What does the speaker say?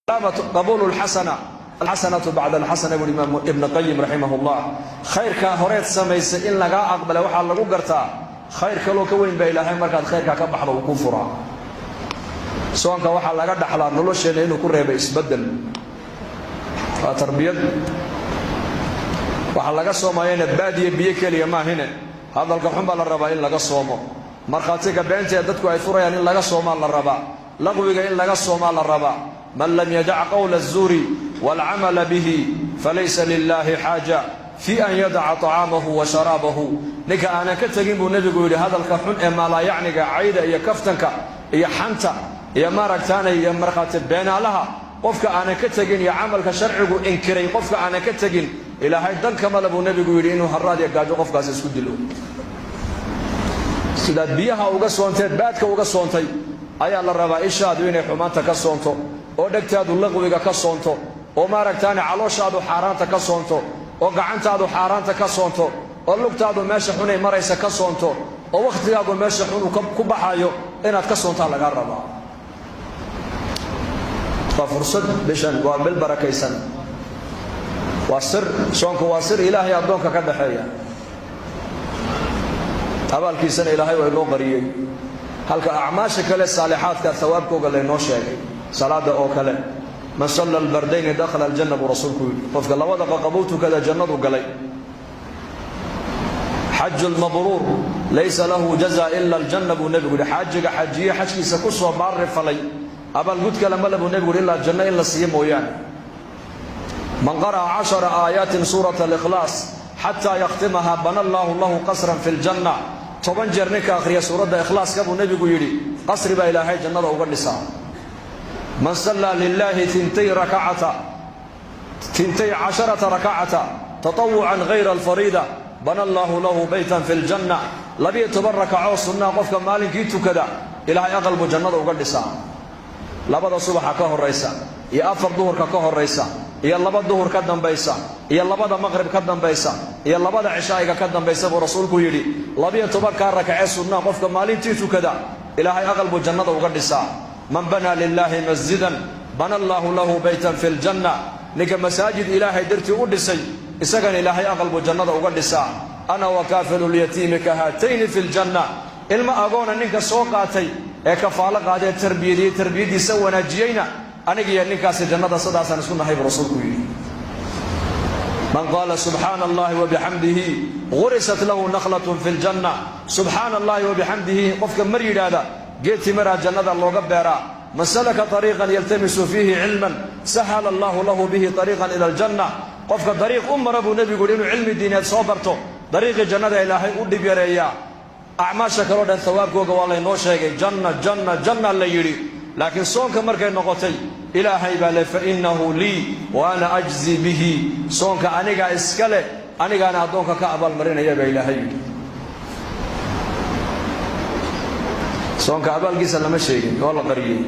Qabuulu lxasana, alxasanatu bacda alxasana, buuri Imaam Ibn Qayim raximah llah. Khayrkaa horeed samaysay in lagaa aqbalay waxaa lagu gartaa khayr kaloo ka weyn baa Ilaahay markaad khayrkaa ka baxdo uu ku furaa. Soonka waxaa laga dhaxlaa nolosheenna inuu ku reebay isbeddel, waa tarbiyad. Waxaa laga soomayana baadiya biyo keliya maahine, hadalka xun baa la rabaa in laga soomo, markhaatiga beentee dadku ay furayaan in laga soomaa la rabaa, laqwiga in laga soomaa la rabaa. Man lam yadac qowla الzuuri wاlcamala bihi falaysa lilahi xaaja fi an yadaca طacaamahu wa sharaabahu. Ninka aanan ka tegin, buu Nebigu yidhi, hadalka xun ee maalaayacniga, cayda iyo kaftanka iyo xanta iyo maaragtaanay iyo markhaati beenaalaha, qofka aanan ka tegin iyo camalka sharcigu inkiray qofka aanan ka tegin, Ilaahay dan kamale, buu Nebigu yidhi, inuu haraad iyo gaajo qofkaasi isku dilo. Sidaad biyaha uga soonteed baadka uga soontay ayaa la rabaa ishaadu inay xumaanta ka soonto, oo dhegtaadu laqwiga ka soonto, oo maaragtaane calooshaadu xaaraanta ka soonto, oo gacantaadu xaaraanta ka soonto, oo lugtaadu meesha xunay maraysa ka soonto, oo wakhtigaagu meesha xun uu ku baxayo inaad ka soontaa lagaa rabaa. Waa fursad bishan, waa bil barakaysan, waa sir. Soonku waa sir Ilaahay addoonka ka dhaxeeya, abaalkiisana Ilaahay waa inoo qariyey, halka acmaasha kale saalixaadka hawaabkooga laynoo sheegay. Salaada oo kale, "Man salla albardayni dakhala aljanna," buu Rasuulku yidhi. Qofka labada qaqabuu tukada jannadu galay. "Xaju lmabruur laysa lahu jaza ila aljanna," buu Nebigu yidhi. Xaajiga xajiye xajkiisa ku soo baarri falay abaalgud kale male, buu Nebigu yidhi, ilaa janno in la siiyo mooyaane. "Man qara'a 10 aayaatin suurata alikhlaas xataa yakhtimaha bana allaahu lahu qasran fi ljanna." 10 jeer ninka akhriya suuradda Ikhlaaska, buu Nebigu yidhi, qasri baa Ilaahay jannada uga dhisaa. "Man sallaa lilaahi 12 rakacata tatawucan hayra alfariida bana allaahu lahu baytan fi ljanna." 12 rakacoo sunnaa qofka maalinkii tukada, Ilaahay aqal buu jannada uga dhisaa. Labada subaxa ka horaysa iyo afar duhurka ka horaysa iyo laba duhur ka dambaysa iyo labada maqrib ka dambaysa iyo labada cishaa'iga ka dambaysa, buu Rasuulku yidhi, 12-kaa rakacee sunnaa qofka maalintii tukada, Ilaahay aqal buu jannada uga dhisaa. "Man banaa lilaahi masjidan bana allaahu lahu baytan fi ljanna." Ninka masaajid Ilaahay dartii u dhisay, isagana Ilaahay aqal buu jannada uga dhisaa. "Ana wakaafilu lyatiimi ka haatayni fi ljanna." Ilmo agoona ninka soo qaatay ee kafaalo qaadee tarbiyadiyey, tarbiyaddiisa wanaajiyeyna, anigiyo ninkaasi jannada sidaasaan isku nahay, buu Rasuulku yidhi. "Man qaala subxaana allahi wabixamdihi gurisat lahu nakhlatun fi ljanna." Subxaana allahi wabixamdihi qofka mar yidhaahda, geed timaraa jannada looga beeraa. "Man salaka طariiqan yaltamisu fiihi cilman sahala allahu lahu bihi طariiqan ila aljanna." Qofka dariiq u mara, buu Nebigu yidhi, inuu cilmi diineed soo barto, dariiqii jannada Ilaahay u dhib yareeyaa. Acmaasha kaleo dhan hawaabkooga waa laynoo sheegay, janna, janna, janna la yidhi, laakiin soonka markay noqotay, Ilaahay baa le: "Fa innahu lii wa ana ajzi bihi." Soonka anigaa iska leh, anigaana addoonka ka abaalmarinaya, baa Ilaahay yidhi. Soonka abaalkiisa lama sheegin, waa la qariyey.